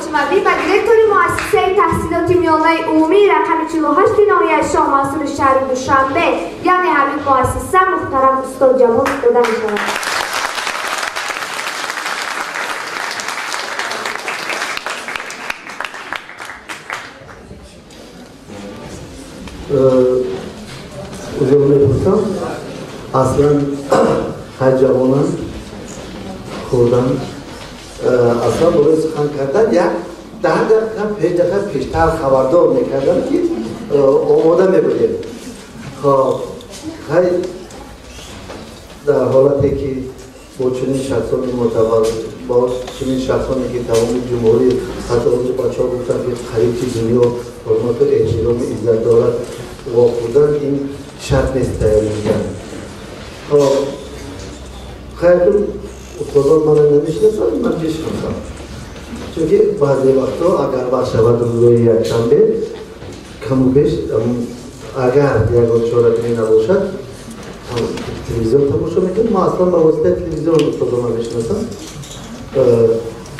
Ҳочималӣ ба директори муассисаи таҳсилоти миёнаи умумии рақами 48 ноҳияи Шоҳмансури шаҳри Душанбе, яъне ҳамин муассиса, муҳтарам устод Ҷамол дода мешавад. Узр мепурсам, аслан ҳар ҷавонам хурдам, аслан барои сухан кардан як 10 дақиқа, 5 дақиқа пештар хабардор мекардам, ки омода мебудем. Хоб, хай, дар ҳолате ки бо чунин шахсони мӯътабар, бо чунин шахсоне ки тамоми ҷумҳурӣ, ҳатто бачаҳо гуфтанд, ки қариб ки дунё ҳурмату эҳтирому иззат дорад, вохӯрдан ин шарт нест тайёр кардан. Хоб, хайр, устодон мана намешиносанд, ман мешиносам, чунки баъзе вақтҳо, агар вақт шавад, рӯзҳои якшанбе каму беш, агар ягон чорабинӣ набошад, телевизион тамошо мекунем. Мо аслан ба воситаи телевизион устодонро мешиносам.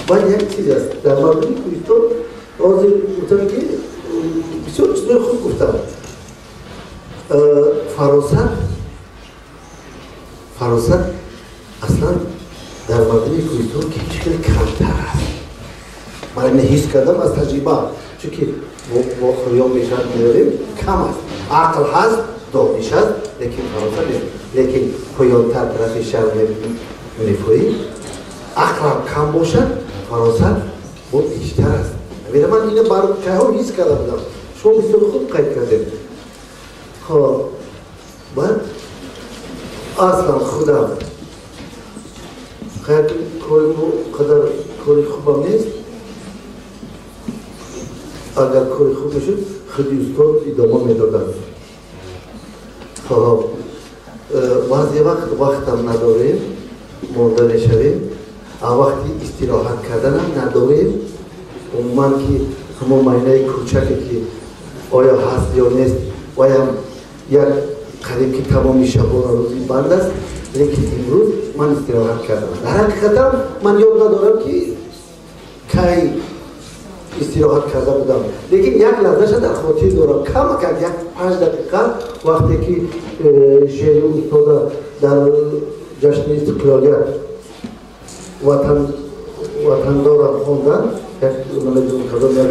Баъд як чиз аст дар мардуми кӯҳистон. Ҳозир гуфтам, ки бисёр чизои хуб гуфтам. Фаросат аслан дар мардуми кӯҳистон ки чӣ хеле камтар аст. Ман ина ҳис кардам аз таҷриба, чунки вохӯриё мешавад, меорем, кам аст. Ақл ҳаст, дониш ҳаст, лекин фаросат нест. Лекин поёнтар, тарафи шаҳр мефурӣ, ақлам кам бошад, фаросат бо бештар аст. Мена ман ина бар кайҳо ҳис карда будам. Шумо бисёр хуб қайд кардед. Хоб, баъд аслан худам хайр, кори қадар кори хубам нест. Агар кори хуб мешуд, худи устод идома медоданд. Хоб, баъзе вақт вақтам надорем, монда мешавем, а вақти истироҳат карданам надорем. Умуман ки ҳамон майнаи кӯчаке ки оё ҳаст ё нест, ваям як қариб ки тамоми шабона рӯзи банд аст. Лекин имрӯз ман истироҳат кардам. Дар ҳақиқатам ман ёд надорам, ки кай истироҳат карда будам, лекин як лаҳзаша дар хотир дорам, камакак як 5 дақиқа, вақте ки шеъри устода дар ҷашни истиқлолият «Ватандорам» хондан, як намедонам кадом як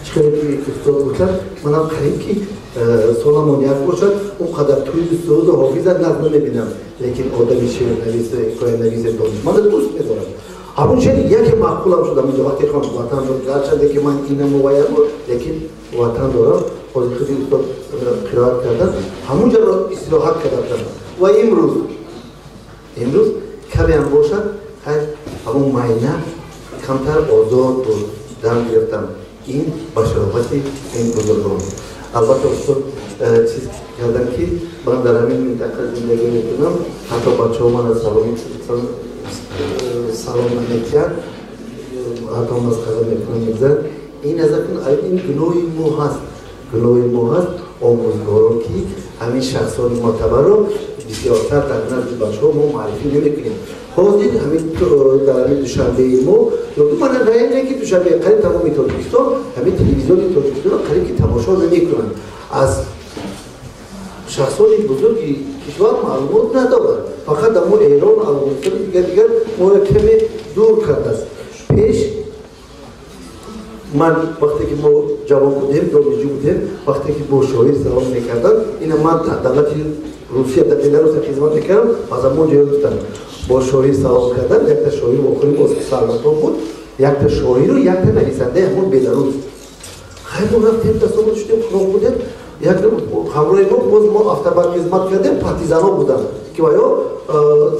чӣ ки устод гуфтанд, манам қариб ки соламон як бошад, он қадар тӯи суруду ҳофиза нағз намебинам, лекин одами шеърнавис, ҳикоянависе, донишманда дӯст медорам. Ҳамон шеър яке маъқулам шуд ҳаминҷо, вақте хонд «Ватан дорам», гарчанде ки ман инаму ваяму, лекин ватан дорам. Ҳозир худи устод қироат кардан, ҳамунҷаро истироҳат карда будам. Ва имрӯз камеам бошад, хайр, ҳамон майна камтар озод буд, дам гирифтам. Ин ба шарофати ин бузургон. Албатта, устод чиз кардам, ки ман дар ҳамин минтақа зиндагӣ мекунам, ҳатто бачаҳо мана салом наметиҳанд, ҳатто масхара мекунам, мегзаранд. Ин назар кун, ин гуноҳи мо ҳаст, гуноҳи мо ҳаст, омӯзгорон, ки ҳамин шахсони мӯътабарро бисёртар дар назди бачаҳо мо муаррифӣ намекунем. Ҳозир ҳамин дар ҳамин Душанбеи мо, мана не ки Душанбе, қариб тамоми Тоҷикистон ҳамин телевизиони Тоҷикистонро қариб ки тамошо намекунанд, аз шахсони бузурги кишвар маълумот надоранд. Фақат дамо Эрон, Афғонистони дигар дигар моро каме дур кардааст. Пеш ман вақте ки мо ҷавон будем, донишҷӯ будем, вақте ки бо шоир салом мекарданд, ина ман дар давлати Русия, дар Беларусия хизмат мекардам, аз ҳамон ҷо гуфтам, бо шоир салом кардан, якта шоир вохӯри боз сарматон буд, якта шоиру якта нависандаи ҳамон Беларус. Хайр, мо рафтем, тасодуф шудем, хунок будем, як ҳамроҳи мо боз мо автобат хизмат кардем, партизано буданд, ки ваё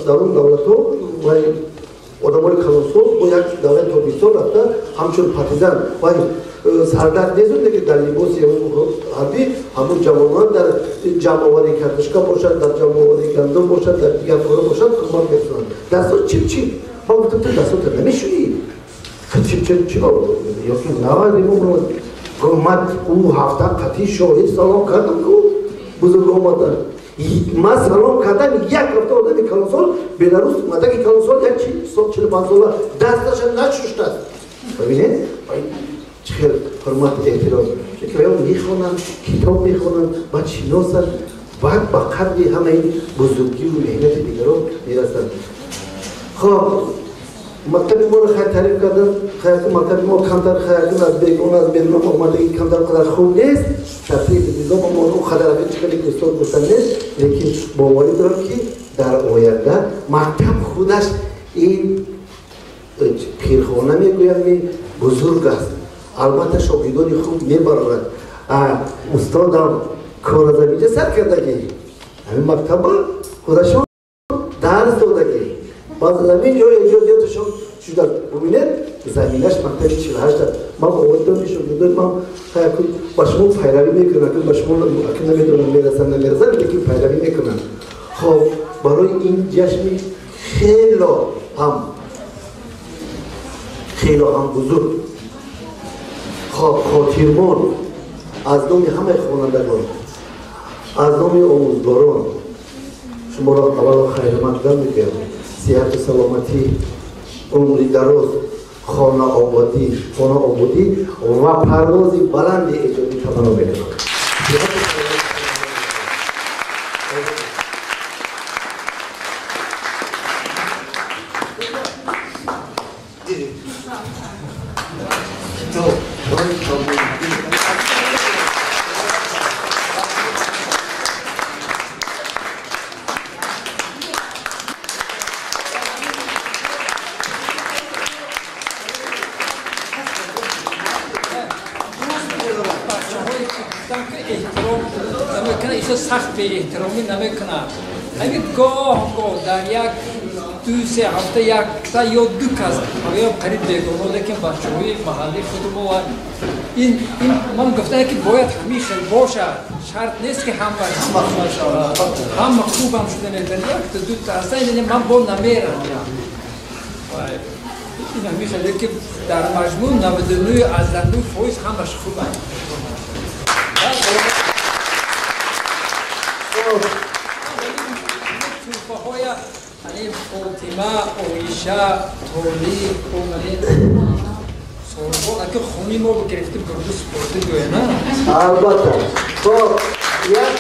дар он давлатҳо вай одамои калонсол бо як давлати Тоҷикистон рафта, ҳамчун партизан, вай сардард нест, лекин дар либоси ҳарбӣ ҳамун ҷавонон дар ҷамъоварии картошка бошад, дар ҷамъоварии гандум бошад, дар дигар коро бошад, кӯмак мерасонанд. Дастҳо чип чип. Ман гуфтам, ту дастҳота намешӯӣ? Чип чип чип ёки навади. Ман ӯ ҳафта қатъи шоҳид салом кардам, ку бузург омадан, ман салом кардам, як ҳафта одами калонсол, беларус, мадаки калонсол, як 45 сола, дасташа нашуштааст. Бибинед, чӣ хел ҳурмату эҳтиром. Чунки ваё мехонанд, китоб мехонанд, баъд шиносанд, баъд ба қадри ҳамаи бузургиву меҳнати дигарон мерасанд. Хоб, мактаби моро хайр таъриф кардам. Хайр, мактаби мо камтар, хайр, аз бегон, аз берун омадагӣ камтар қадар хуб нест. Тартиби низоми мо он қадар чӣ хеле ки устод гуфтан нест, лекин боварӣ дорам, ки дар оянда мактаб худаш ин пирхона мегӯянд, бузург аст. Албатта, шогирдони хуб мебарорад. Устодам кор аз ҳаминҷа сар кардагӣ, ҳамин мактаба худашон дарс додагӣ, баъд аз ҳамин ҷо эҷодиёташон шуда. Бубинед, заминаш мактаби 48 аст. Ман боварӣ дорам, ки шогирдони ман ба шумо пайравӣ мекунанд. Ба шумо намедонам, мерасанд, намерасанд, лекин пайравӣ мекунанд. Хоб, барои ин ҷашни хело ҳам бузург, хоб, хотирмон, аз номи ҳамаи хонандагон, аз номи омӯзгорон шуморо аввало хайрмақдам мегӯям. Сиҳату саломатӣ, умри дароз, хонаободӣ ва парвози баланди эҷодӣ таманно мекунам. Сахт беэҳтиромӣ намекунад. Ҳамин гоҳ гоҳ дар як ду се ҳафта якта ё ду кас ҳавоям қариб бегоно, лекин бачаҳои маҳалли худи мо ин ман гуфтам, ки бояд ҳамин хел бошад. Шарт нест, ки ҳама ҳама хубам шуда метавонад. Якта дута ҳастан, ман бо намеранҷам. Ин ҳамин хеле, ки дар маҷмӯъ 99,9% ҳамаш хубанд. Тӯҳфаҳоя Фотима, Оиша, Толиб, солҳо аки хуни мо гирифти бурду супорда гӯяна. Албатта. Хоб, як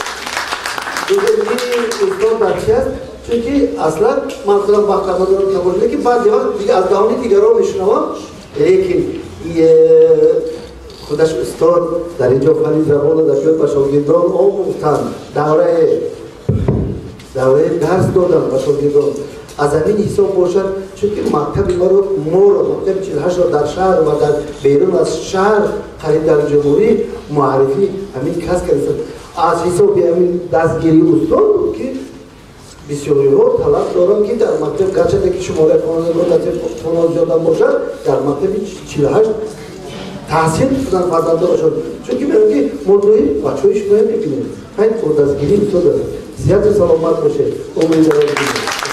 бузургии устод дар чи аст? Чунки аслан ман худам вақт надорам тамошо, лекин баъзе вақт аз даҳони дигарон мешунавам, лекин худаш устод дар ин ҷо фанни забонро дар шояд ба шогирдон омӯхтанд, давраи дарс додан ба шогирдон. Аз ҳамин ҳисоб бошад, чунки мактаби моро, мактаби 48-ро дар шаҳр ва дар берун аз шаҳр, қариб дар ҷумҳурӣ муаррифӣ ҳамин кас кардааст. Аз ҳисоби ҳамин дастгирии устод буд, ки бисёриҳо талаб доранд, ки дар мактаб, гарчанде ки шумораи хонандагон дар хона зиёдам бошад, дар мактаби 48 таҳсил кунанд фарзандонашон, чунки мегӯям, ки мо доим бачаҳои шумоя мебинем. Ҳай, бо дастгирии устод аст. Сиҳату саломат бошед, умри дароз бинед.